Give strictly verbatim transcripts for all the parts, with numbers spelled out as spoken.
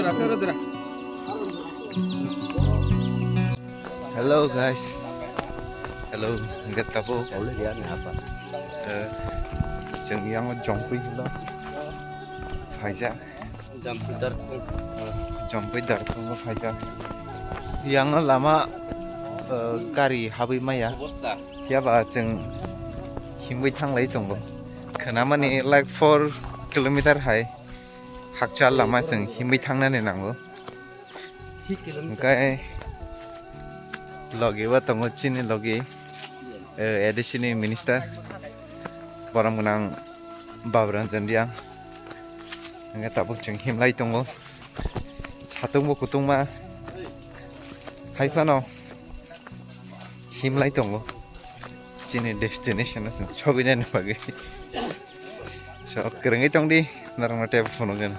Hello guys. Hello, hingke tabuk. Eh, chwng yang o Jompui hilo. Phaijak. Jompui Darphung. Jompui Darphung o phaijak. Yang o lama, eh, gari habwi maya. Phiya ba chwng himwi thanglai tongo. Khwnamani like four kilometer hai. Hakchal lama chwng himwi thangnani nango. Hingke logi o tongo chini logi, eh, A D C ni minister, borom gwnang Baburanjan Reang. Hingke tabuk chwng himlai tongo. Satung bo kutung ma. Hai phano himlai tongo. Chini destination o chwng sogwi nani bagwi. So, kwrwngwi tongdi, norokno tei phunukgwno.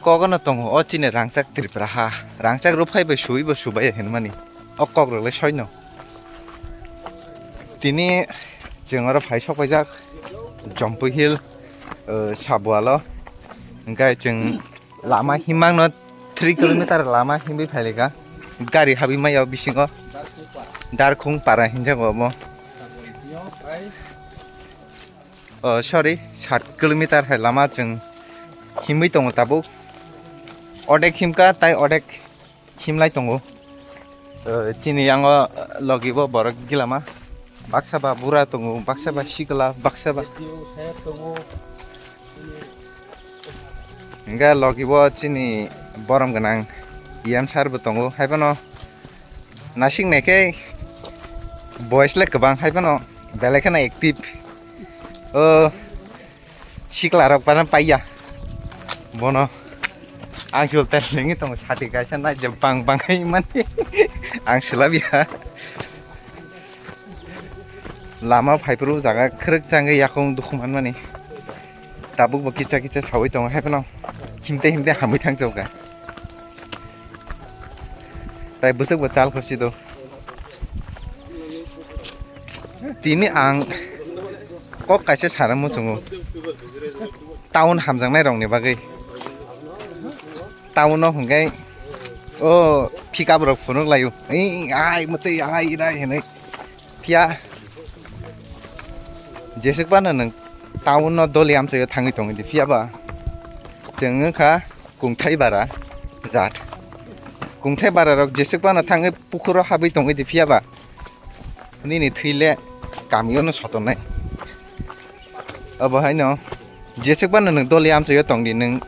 Kogono tongo, o chini rangchak Tripura ha. Rangchak rwphai bai suibo subai hinmani. O kok rwlai soino. Tini chwng oro phai sokpaijak Jompui Hill, o, Sabualo. Hingke chwng lama himakno three kilometer lama himwi phailika. Gari habwi maya o bisingo. Darkhung para hinjago omo. Oh, sorry, sat kilometer hai lama chwng himwi tongo tabuk. Odek himka tai odek himlai tongo. Eh, chini yango, eh, logi bo borok gilama. Baksa ba bura tongo, baksa ba sikla, baksa ba. Hingke logi bo chini borom gwnang E M sir bo tongo. Hai phano nasing nai khe boys le kwbang, hai phano belai kheno active. O sikla rok phano paiya bono. Ang sul tel lengwi tongo, sati kaisa nai je bang bang hai mani. Ang sulabya. Lama phaiphuru jaga khwrwk changwi yakung dukhu manmani. Tabuk bo kicha kicha sawi tongo, hai phano himte himte hamwi thang chokha. Tai bwswk bo chal khosi do. Tini ang kok kaisa sana muchungo. Town hamjaknai rokni bagwi. Town o hwnkhe o pickup rok phunuk laio. Ei, ai, mwtwi, ai, rai hinwi. Phiya jeswk phano nwng town no doli amchaio thangwi tongwi di, phiya ba chwng wngkha kungthai bara jat. Kungthai bara rok jeswk phano thangwi pukhuro habwi tongwi di, phiya ba nini thwi le kamio no sotonai. Obo haino jeswk phano nwng doli amchaio tong di, nwng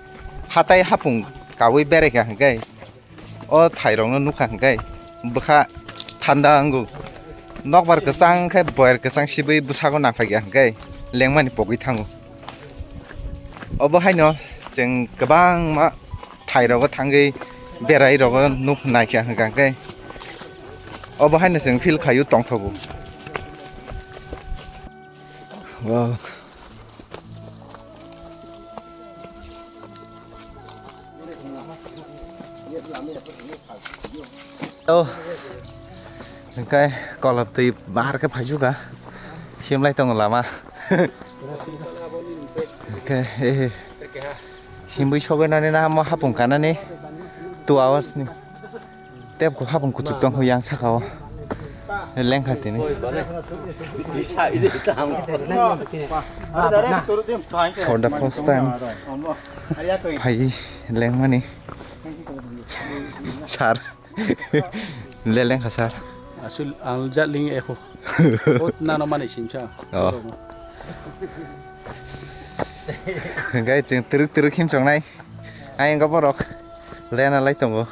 hatai hapung kaui berai kha hwnkhe. O thairokno nukha hwnkhe bwkha thanda wngo. Nokbar kwchang khe boyar kwchang sibui bwsago nangphai kha hwnkhe lengmani pogwi thango. Obo haino chwng kwbangma thairogo thangwi berairogo nuk naikha hwnkha hwnkhe obo haino chwng feel khaio tongthogo. Wow. Oh, hingke kolom twi bahar khe phaijukha, himlai tongo lama. Hingke, eh, himwi sogwi nani na omo hapung kanani two hours ni. Tei kok hapung kuchuk tong yang saka o. Lengkha tini. For the first time phai lengmani. Sir. Le lengkha sir. Asul ang jat ling ekho. Ot nano mani simsa. Oh. Hingke chwng twrwk twrwk himchongnai. Ayang borok lena lai tongo.